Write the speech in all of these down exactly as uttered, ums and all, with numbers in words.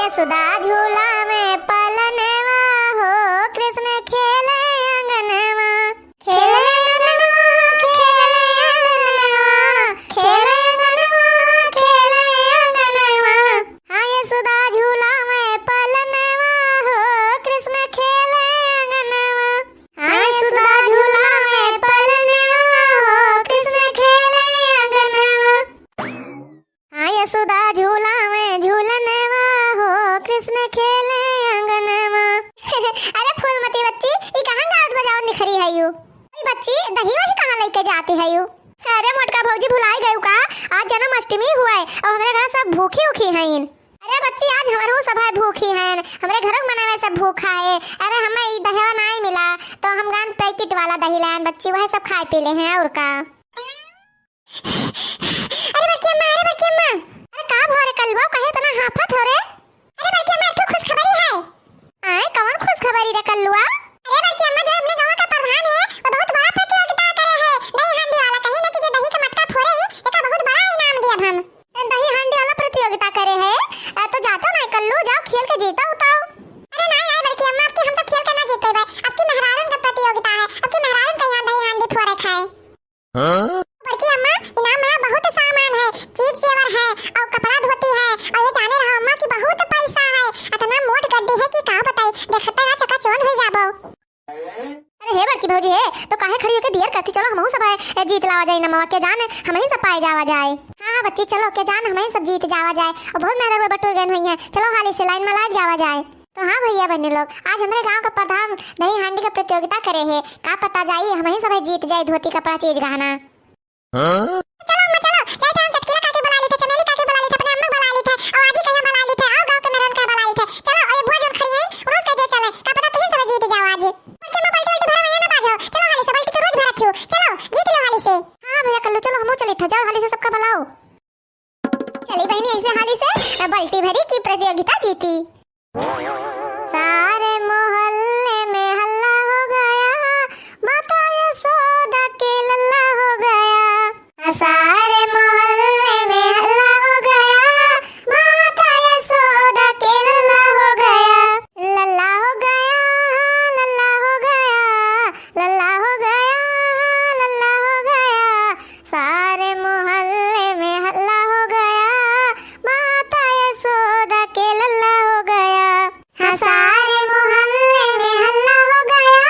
यशोदा झूला में पलनवा हो, कृष्ण खेले अंगनवा। खेले अंगनवा, खेले अंगनवा, खेले अंगनवा, खेले अंगनवा। हाँ, यशोदा झूला में पलनवा हो, कृष्ण खेले अंगनवा। हाँ, यशोदा झूला में पलनवा हो, कृष्ण खेले अंगनवा। हाँ, यशोदा झूला में झूलनवा हो, कृष्ण खेले अंगनवा। अरे फूलमती बच्ची, ई कहाँ गावत बजावत निखरी हयू? अरे बच्ची, दही वही कहाँ लइके जाती हयू? अरे मोटका भौजी, भुलाई गयू का? आज जन्माष्टमी हुआ है और हमरे घर सब भूखी उखी हईन। अरे बच्ची, आज हमरहू सब है भूखी हईन, हमरे घरों के मनवे सब भूखा है। अरे हमें ई दहेवा नाई मिला तो हम गान पैकेट वाला दही लायन बच्ची, वह सब खाए पी ले हैं और का। अरे बड़की अम्मा, अरे बड़की अम्मा। अरे का भवा रे कलुआ, काहे इतना हाफत हो रे? अरे बड़की अम्मा, एक ठो खुशखबरी है। आय, कवन खुशखबरी रे कलुआ? अरे बड़की अम्मा, जो अपने गाँव का प्रधान है, वो बहुत बड़ा प्रतियोगिता करे है दही हांडी वाला। कही ना कि जे दही का मटका फोरे, एका बहुत बड़ा इनाम दियब हम। दही हांडी वाला प्रतियोगिता करे है, अ, तो जातो नाई कल्लू, जाओ खेल के जीता उताओ। अरे नाई, नाई बड़की अम्मा, अब की हम सब खेल के ना जीत पइबे, अब की मेहरारून का प्रतियोगिता है, अब की मेहरारून का यहाँ दही हांडी फोरे खाए। हाँ? बड़की अम्मा, इनाम में बहुत सामान है, चीज जेवर है, और कपड़ा धोती है, और ये जाने रहो अम्मा कि बहुत पैसा है, इतना मोट गड्डी है कि का बताई, देखते ना चकाचौंध हो जाबो। अरे हे बड़की भौजी हे, तो काहे खड़ी होके दियर करती, चलो हमहू सब है, ए, जीत लावा जाए इनामवा के जान, हमही सब पाए जावा जाए। हाँ, हाँ बच्ची, चलो के जान, हमही सब जीत जावा जाए, और बहुत मेहनत में बटुर गए हुई है, चलो हाली से लाइन में लाग जावा जाए। तो हाँ भैया बहनी लोग, आज हमरे गांव का प्रधान दही हांडी का प्रतियोगिता करे है, का पता जाई हमही सब जीत जाए धोती कपड़ा चीज गहना। हाँ? चलो अम्मा चलो, जाए थे हम चटकीला काकी बुला ली थे, चमेली काकी बुला ली थे, अपने अम्मा बुला ली थे, और आजी कहिया बुला ली थे, आओ गाँव के मेहरान का बुला ली थे, चलो और ये बुआ जौन खड़ी है, उनसे कह दियो चले, का पता तुही सब जीत जाओ आज। उनके अम्मा बाल्टी बाल्टी भरा हुआ ना बाजो, चलो हाली से बाल्टी तो रोज भरा थियो, चलो जीत लो हाली से। हाँ भैया कल्लू चलो हमहू चली था, जाओ हाली से सबका बुलाओ। चली बहनी ऐसे हाली से, अ, बाल्टी भरी की प्रतियोगिता जीती। सारे मोहल्ले में हल्ला हो गया, माता यशोदा के लल्ला हो गया। सारे मोहल्ले में हल्ला हो गया, माता यशोदा के लल्ला हो गया। लल्ला हो गया, लल्ला हो गया, लल्ला हो गया, लल्ला हो गया। सारे मोहल्ले में हल्ला हो गया, माता यशोदा के लल्ला हो गया। हाँ, सारे मोहल्ले में हल्ला हो गया,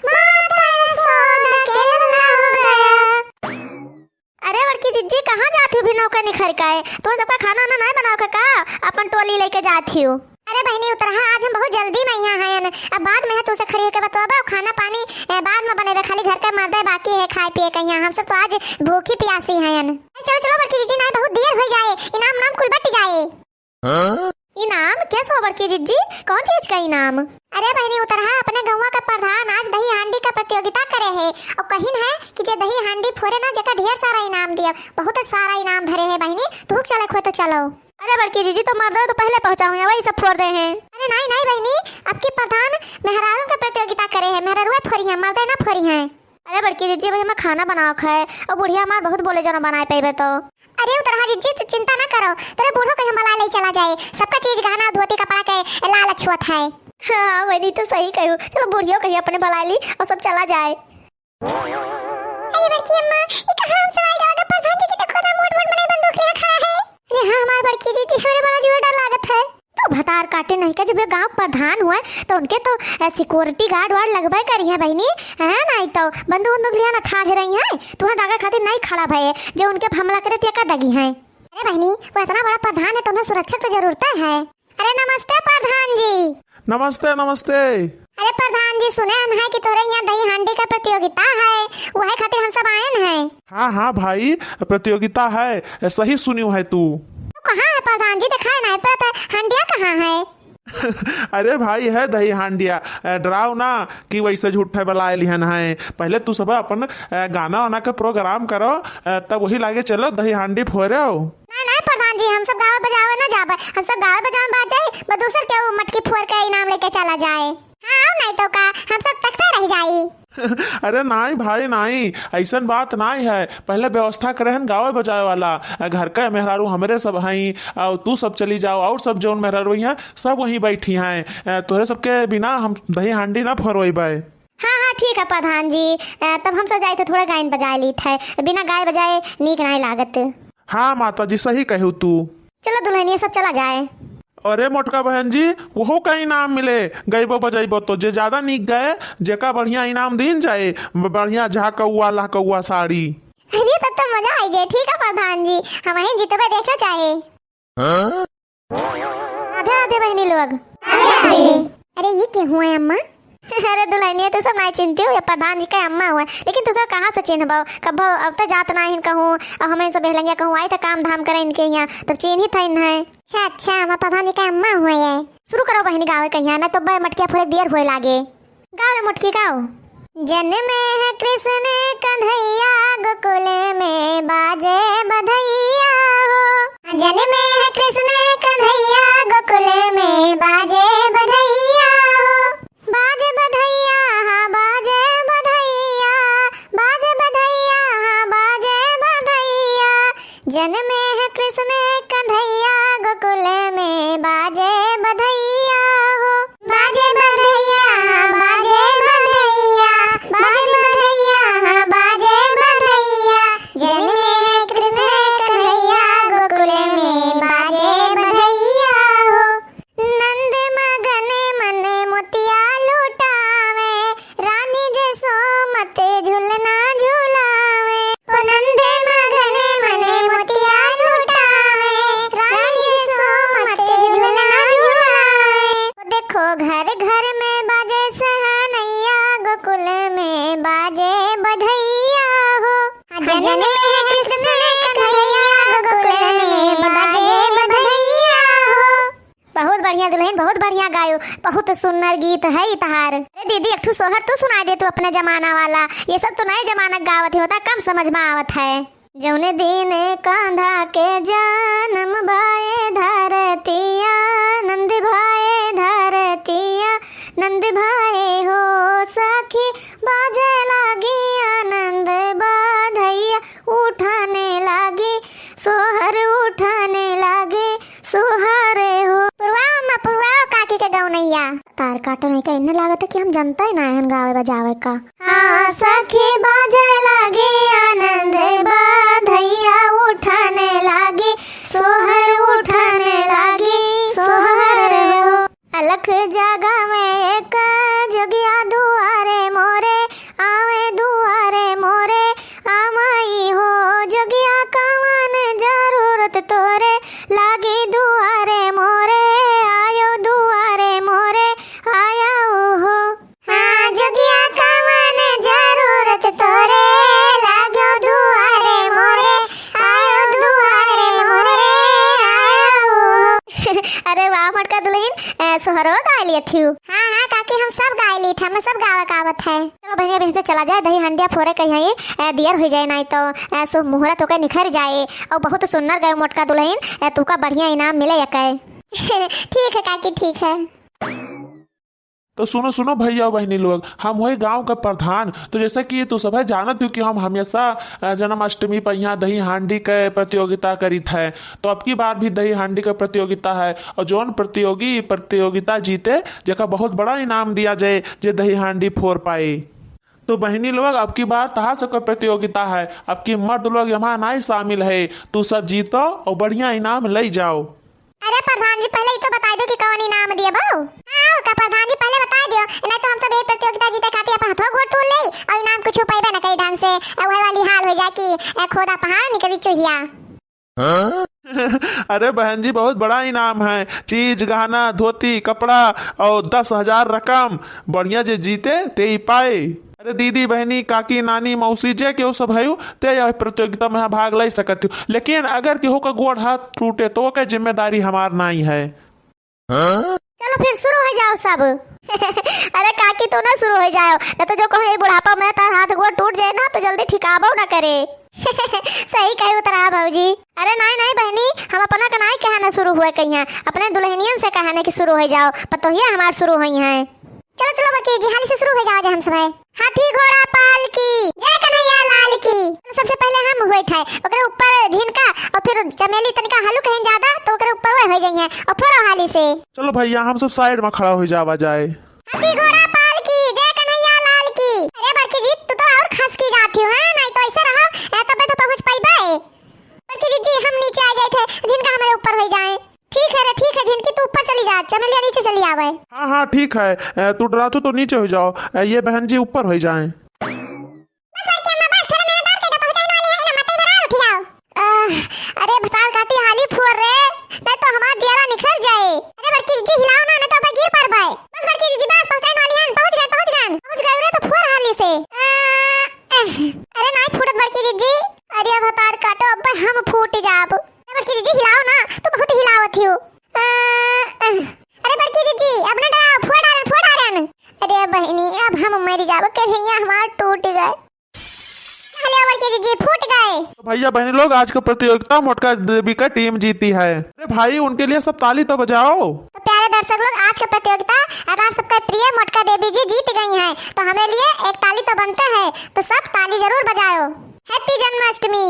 माता यशोदा के लल्ला हो गया। अरे बड़की जिज्जी, कहाँ जात हो भी नौका निखर के? तो सबका खाना वाना नहीं बनाओ के का? अपन टोली लेके जात हो। अरे बहनी उतरहा, आज हम बहुत जल्दी में यहाँ हैं, अब बाद में है तुझसे खड़ी होके बतवाबा, खाना पानी, ए, बाद में बनेबे, खाली घर के मर्दे बाकी है खाए पिए के यहाँ, हम सब तो आज भूखी प्यासी हैं। चलो चलो बड़की जिज्जी, नहीं बहुत देर हो जाए, इनाम नाम कुल बट जाए। हाँ? इनाम? कैसे हो बड़की जिज्जी, कौन चीज का इनाम? अरे बहनी उतरहा, अपने गौवा का प्रधान आज दही हांडी का प्रतियोगिता करे है और कहिन है कि जे दही हांडी फोरे ना जेका ढेर सारा इनाम दिया, बहुत सारा इनाम धरे है बहनी, भूख चले खोए तो चलो। अरे बड़की जीजी, तो मर्दे तो पहले पहुँचा हुआ, वही सब फोर दे हैं। अरे नाई, नाई बहनी, अब की प्रधान मेहरारू के प्रतियोगिता करे है, मेहरारू फोरी है, मर्दे ना फोरी है। अरे बड़की जीजी, भाई हमें खाना बनाओ खाए, और बुढ़िया हमार बहुत बोले, जो ना बनाए पैबे तो। अरे उतरहा जीजी, तू चिंता ना करो, तेरे बूढ़ो कहीं मला ले चला जाए, सबका चीज गहना धोती कपड़ा के लालच होत है। हाँ बहनी, तो सही कहू, चलो बुढ़ियो कहीं अपने बुला ली और सब चला जाए। अरे बड़की अम्मा, ई कहाँ हम सब आई रहा, प्रधान जी के देखो ना, मोट मोट मनई बंदूक लेके खड़ा है। अरे हाँ, हमार बड़की दीदी, हमरे बड़ा जोर डर लागत है। तो भतार काटे नहीं का, जब ये गांव प्रधान हुआ है, तो उनके तो, अ, सिक्योरिटी गार्ड वार्ड लगबे करी है बहनी, है नहीं तो बंदूक उंदूक लिया ना ठाढ़ रही है, तुहां दागा खातिर नहीं खड़ा भये, जो उनके हमला करे तिया का दगी है। अरे बहनी, वो इतना बड़ा प्रधान है, तो उन्हें सुरक्षा तो जरूरत है। अरे नमस्ते प्रधान जी। नमस्ते, नमस्ते। अरे प्रधान जी, सुने हन है कि तोरे यहाँ दही हांडी का प्रतियोगिता है, वही खातिर हम सब आयन है। हाँ, हाँ भाई, प्रतियोगिता है, सही सुनियो है तू। तो कहाँ है प्रधान जी, दिखाए नहीं पड़ता, हांडिया कहाँ है? अरे भाई, है दही हांडिया, अ, डराओ ना कि वैसे झूठे बुलाए लिहन है। पहले तू सब अपन, अ, गाना वाना का प्रोग्राम करो, अ, तब वही लागे चलो दही हांडी फोरो। ना, ना प्रधान जी, हम सब गावे बजावे ना जाबे, हम सब गावे बजावे बा जाई, बस दूसर के ऊ मटकी फोर के इनाम लेके चला जाए। हाँ, आओ नहीं तो का, हम सब तकते रह जाई। अरे नाई भाई नाई, अइसन बात नाई है। पहले व्यवस्था करे हन गावे बजावे वाला। घर का मेहरारू हमरे सब हई, अउ तू सब चली जाओ, अउर सब जौन मेहरारू हैं, सब वहीं बैठी हैं। अ, तोहरे सबके बिना हम दही हांडी ना फोरवइबै। हाँ, हाँ, ठीक है प्रधान जी। अ, तब हम सब जाइत है, थोड़ा गाइन बजाए लीत है, बिना गाए बजाए नीक नाई लागत। हाँ माता जी, सही कहू तू। चलो दुल्हनिया सब चला जाए। अरे मोटका बहन जी, वहू का इनाम मिले, गइबो बजइबो तो। जे ज्यादा नीक गए, जेका बढ़िया इनाम दीन जाए, ब-, बढ़िया झाकौआ लहकौआ साड़ी। अरे तब तो मजा आई जाए। ठीक है प्रधान जी, हमहीं जितबे, देखो चाहे। हाँ? राधे राधे बहिनी लोग। राधे राधे। अरे ये के हुआ है अम्मा? अरे दुल्हनिया, तू सब नाई चिन्हतिउ, ये प्रधान जी का अम्मा हुआ, लेकिन तू सब कहाँ से चिन्हबो? कब्बो अब तो जात नाई हन कहूँ, अब हमहीं सब एहलंगिया कहूँ आइत है काम धाम करे इनके हियाँ, तब चिन्हित है इन्हें। अच्छा, अच्छा, हमार प्रधान जी का अम्मा हुआ है। शुरू करो बहिनी गावे कहिया, ना तो बे मटकिया फोरे देर होए लागे। गाओ रे मोटकी, गाओ। जन्मे है कृष्ण कन्हैया गोकुल में बाजे बधैया हो। जन्मे है कृष्ण कन्हैया गोकुल में बाजे बधैया हो। बाजे बधैया, हाँ, बाजे बधैया, बाजे बधैया, हाँ, बाजे बधैया। जन्मे है कृष्ण कन्हैया गोकुल में बाजे बधैया हो। बाजे बधैया, हाँ, बाजे बधैया, बाजे बधैया, हाँ, बाजे बधैया। जन्मे है कृष्ण कन्हैया गोकुल में बाजे बधैया हो। नंद मगन मन मोतिया लुटावे, रानी जसोमत झुलना झुलावे। ओ नंद मगन मन मोतिया लुटावे, रानी जसोमत झुलना झुलावे। ओ देखो घर घर में बाजे सहनैया, गोकुल में बाजे बधैया हो। हाँ, जन्मे कृष्ण कन्हैया, गोकुल में बाजे बधैया हो। बहुत बढ़िया दुल्हन, बहुत बढ़िया गायो, बहुत सुंदर गीत है ई तहार। अरे दीदी, एक ठो सोहर तू सुनाई दे तू अपने जमाना वाला, ये सब तो नए जमाना के गावत ही होता, कम समझ में आवत है। जौने दिन कांधा के जन्म भाए धरतिया, नंद भाए धरतिया, नंद भाए हो सखी, बाजे लागी आनंद बधैया, उठाने लागी सोहर, उठाने लागी सोहर हो। पुरवाओ अम्मा, पुरवाओ काकी के गौनैया। तार काटो नहीं का, इन्हें लागत है कि हम जनता ही ना हन गावे बजावे का। हाँ सखी बाजे लागी आनंद बधैया, उठाने लागी सोहर, उठाने लागी सोहर हो। अलख जगावे एक जोगिया दुआरे मोरे, आवे दुआरे मोरे, आवई हो जोगिया कवन जरूरत तोरे, लागी दुआरे मोरे, आयो दुआरे मोरे, आयो हो। हाँ जोगिया कवन जरूरत तोरे, लाग्यो दुआरे मोरे, आयो दुआरे मोरे, आयो हो। अरे वाह मोटका दुल्हन, ए, सोहरो गा लिया थियू। हाँ, हाँ, काकी, हम सब गाय ली थे, हमें सब गावे का आवत है। चलो बहनिया, बहन से चला जाए, दही हंडिया फोरे कहीं, ए, दियर हो जाए, नहीं तो, ए, शुभ मुहूर्त होकर निखर जाए। और बहुत सुंदर गए मोटका दुल्हन, ए, तुका बढ़िया इनाम मिले यके। ठीक है काकी, ठीक है। तो सुनो, सुनो भैया बहनी लोग, हम वही गांव का प्रधान। तो जैसा कि तू सब है जानत हो कि हम हमेशा, अ, जन्माष्टमी पर यहाँ दही हांडी के प्रतियोगिता करीत है, तो अब की बार भी दही हांडी का प्रतियोगिता है। और जौन प्रतियोगी प्रतियोगिता जीते, जेका बहुत बड़ा इनाम दिया जाए, जे दही हांडी फोर पाए। तो बहनी लोग, अब की बार तहार से कोई प्रतियोगिता है, अब की मर्द लोग यहाँ नहीं शामिल है। तू सब जीतो और बढ़िया इनाम ले जाओ। अरे प्रधान जी, पहले ई तो बताई दो कि कौन इनाम दिए बहू। हाँ, का प्रधान जी पहले बताई दियो, नहीं तो हम सब यही प्रतियोगिता जीते खातिर अपन हथवा गोड़ तोड़ ले और इनाम कुछ पाइबे न करी ढंग से। ए, वही वाली हाल हो जाए कि, ए, खोदा पहाड़ निकली चुहिया। अरे बहन जी, बहुत बड़ा इनाम है, चीज, गहना, धोती, कपड़ा और दस हजार रकम। बढ़िया जे जीते ते ही पाए। अरे दीदी, बहनी, काकी, नानी, मौसी, जे केहू सब है, ते यह प्रतियोगिता में भाग ले सकत हो। लेकिन अगर केहू का गोड़ हाथ टूटे तो ओके जिम्मेदारी हमार नाई है। चलो फिर शुरू हो जाओ सब। अरे काकी, तू ना शुरू हो जाओ, न तो जो कहो ये बुढ़ापा में तार हाथ गोड़ टूट जाए ना तो जल्दी ठिकाबो ना करे। सही कही उतरा भौजी। अरे नाई नाई बहनी, हम अपना का नाई कहना शुरू हुए कहिया, अपने दुल्हनियन से कहने की शुरू हो जाओ, पतोहिया हमार शुरू हुई हैं। चलो चलो बड़की जी, हाली से शुरू हो जाओ जे हम सब है। हाथी घोड़ा पालकी, जय कन्हैया लाल की। सबसे पहले हम होइत है, ओकरे ऊपर झिनका और फिर चमेली तनिका हलुक हैं ज्यादा, तो ओकरे ऊपर वह हो जाइए और फोड़ो हाली से। चलो भैया, हम सब side में खड़ा हो जावा जाए। हाथी घोड़ा पालकी, जय कन्हैया लाल की। अरे बड़की जी, तू तो और खसकी जाती हो, हाँ? नहीं तो ऐसे रहो, ए, तबे तो पहुँच पाइबे। बड़की जी, जी, हम नीचे आ जाइत है, झिनका हमारे ऊपर हो जाए। ठीक है रे, ठीक है, झिनकी तू ऊपर चली जा, चमेलिया नीचे चली आवे। हाँ, हाँ, ठीक है, ए, तू डरातू तो नीचे हो जाओ, ए, ये बहन जी ऊपर हो जाए। बस बड़की अम्मा, बस, थोड़ा मेहनत और कर दो, पहुँचाने वाली है ना, मत ही बड़ा उठ जाओ। आह, अरे भतार काटी हाली फोड़ रे, नहीं तो हमार जियरा निखर जाए। अरे बड़की जी हिलाओ ना, नहीं तो अब गिर पड़बे। बस बड़की जी, बस पहुँचाने वाली है, पहुँच गए, पहुँच गए, पहुँच गए रे, तो फोड़ हाली से। आ, एह, अरे नहीं फूटत बड़की जी, अरे भतार काटो, अब हम फूट जाब। अरे बड़की जी हिलाओ ना, तू बहुत हिलावत हो। आ, एह, अरे बड़की जी, अब ना डराओ, फोड़ डारन, फोड़ डारन। अरे बहनी, अब हम मर जाब, कन्हैया हमार टूट गए। चलो बड़की जी, फूट गए। तो भैया बहनी लोग, आज का प्रतियोगिता मोटका देवी का team जीती है। अरे भाई, उनके लिए सब ताली तो बजाओ। तो प्यारे दर्शक लोग, आज का प्रतियोगिता अगर सबका प्रिय मोटका देवी जी जीत गई हैं, तो हमारे लिए एक ताली तो बनते है, तो सब ताली जरूर बजाओ। Happy जन्माष्टमी।